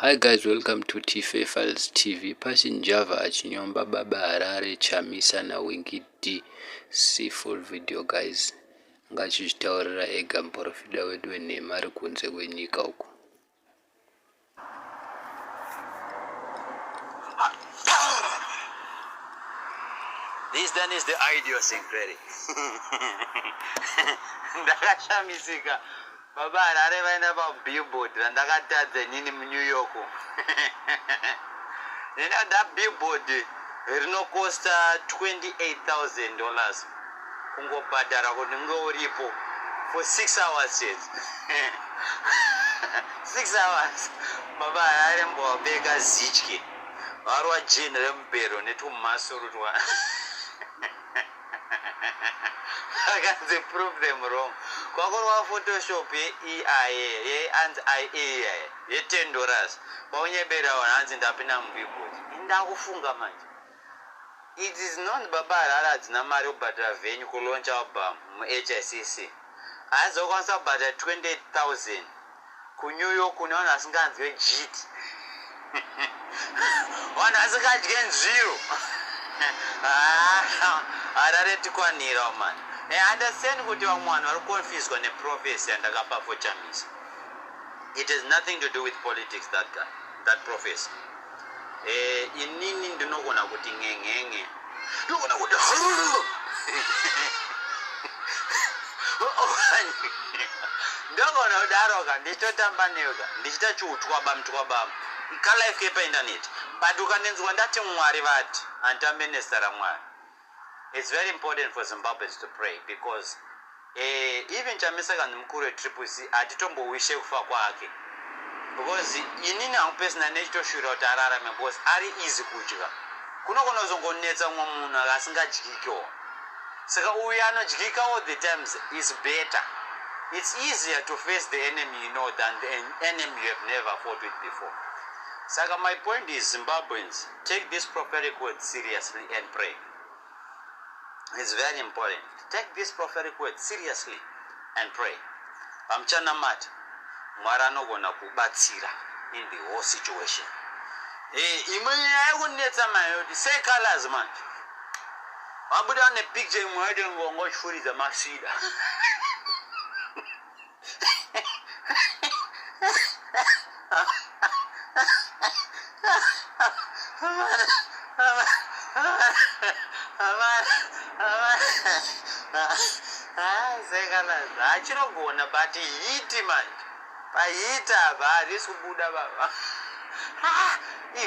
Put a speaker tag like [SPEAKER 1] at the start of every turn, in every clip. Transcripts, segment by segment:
[SPEAKER 1] Hi guys, welcome to Tfe Files TV. Passion Java achinyomba Baba Harare, Chamisa na Winky D. See full video guys. Ngachizvitaurira ega muporofita wedu wenhema ari kunze kwenyika uko.
[SPEAKER 2] This then is the idiosyncratic. Ndakashamisika Baba Harare vaenda pabillboard randakatadza inini muNew York. You know that billboard rinokosta $28,000 kungobhadhara kuti unge uripo for 6 hours chete. 6 hours. Baba Harare mbowabeka zitye. Varwa jini remubhero netumasuru twa akanzi prove them wrong kwakurwa photoshop yeeia yeanzi ia ye10 dollars kwaunyebera vanhu hanzi ndapinda mubillboard indakufunga manje it is not baba harare hadzina mari yekubhadhara venue kulaunch album muHICC hanzi okwanisa kubhadhara 28000 kuNew York kune vanhu vasinganzwe jit vanhu vasingadye nzviro Harare tikwanira man. I understand kuti vamwe vanhu vari confused neprophecy yandakapa for Chamisa. It has nothing to do with politics, that guy, that prophecy. Inini ndinogona kuti ng'eng'eng'e, ndinogona kuti ndogona kudaroka ndichitotamba neyoka ndichiita chiutwabam twabam kalife kepaindaneti, but ukandinzwa ndati Mwari vati, handitambe nezita raMwari. It's very important for Zimbabweans to pray because even Chamisa kanzi mukuru weTriple C, hatitombowishe kufa kwake because inini hangu personally nechitoshuvira kuti ararame because ari easy kudya. Kunogona kuzongonetsa mumwe munhu asingadyikewo, saka uyu anodyika all the times is better. It's easier to face the enemy you know than the enemy you have never fought with before. Saka my point is, Zimbabweans, take this prophetic word seriously and pray. It's very important. Take this prophetic word seriously and pray. Pamuchanamata, Mwari anogona kubatsira in the whole situation. Imwe nyaya yekunetsa manje kuti Seh Calaz manje vabuda nepicture imwe yacho ngongo uchifuridza masvida. Seh Calaz hachinogona, but hit manje pahit apa harisi kubuda baba.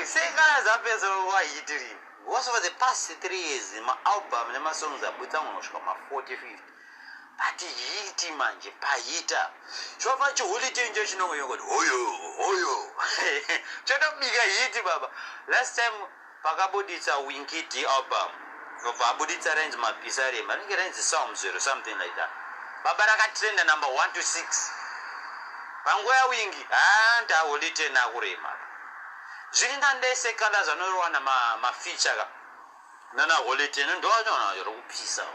[SPEAKER 2] Seh Calaz apedza wahit rini? Because for the past 3 years maalbum nemasongs abudisa kunosvika ma40 50, but hit manje pahita chova chiHoly Ten chinongonyongoti hoyo hoyo chotobika hit baba. Last time pakabuditsa Winky D album, obva abuditsa rainzi Mapisarema, ringe rainzi Psalms or something like that, baba rakatrenda number 1 to 6 panguva yaWinky. Handa Holy Ten akurema zviri nandese kana zvanorowana mafeature ka nana Holy Ten ndoachona ri kupisa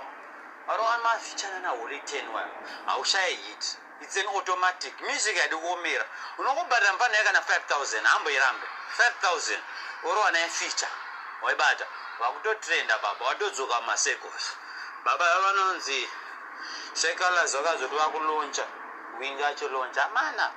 [SPEAKER 2] varowana mafeature nana Holy Ten waya haushaye hit. It's an automatic music haidi kuomera. Unongobhadhara mufana yakana 5000 hamboirambe 5000 orowana yefeature waibata wakutotrenda baba watodzoka masecos baba vanonzi Seh Calaz vakazoti vakulauncha Winky achilauncha amana,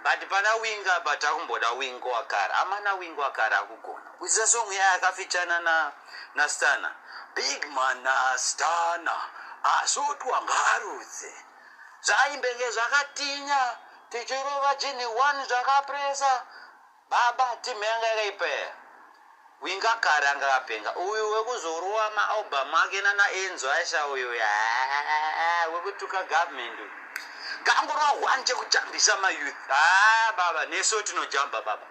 [SPEAKER 2] but pana Winky apa takumboda Winky wakare amana. Winky wakare akugona kuisa song yaya akafeaturana naStunner, Big Man naStunner, asotwa ngarudze zvaimbenge zvakatinya tichirova jini one zvakapresa baba. Timu yanga yakaipa. Winky kare anga akapenga. Uyu wekuzorova maalbum ake nana Enzo Asha uyu wekutuka government uyu ngangorova one chekujambisa mayouth. Ha baba, nesu tinojamba baba.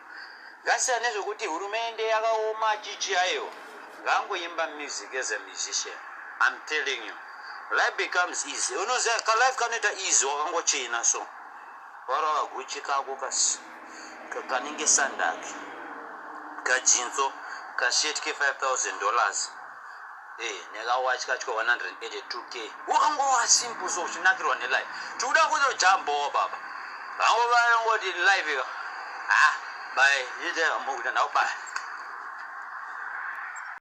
[SPEAKER 2] Ngasiyana nezvekuti hurumende yakaoma chichi, aiwa, ngangoimba music as a musician. I'm telling you, life becomes easy. Unoziva kalife kanoita easy wakangochena, so warova Gucci kako kasi kanenge sandaki kajinso kashirt ke$5000 nekawachi kacho 182K wakangova simple, so uchinakirwa nelife. Tikuda kutojambawo baba, vangova ngoti life ka. Ah, Bye. Ite mukuta naubaya.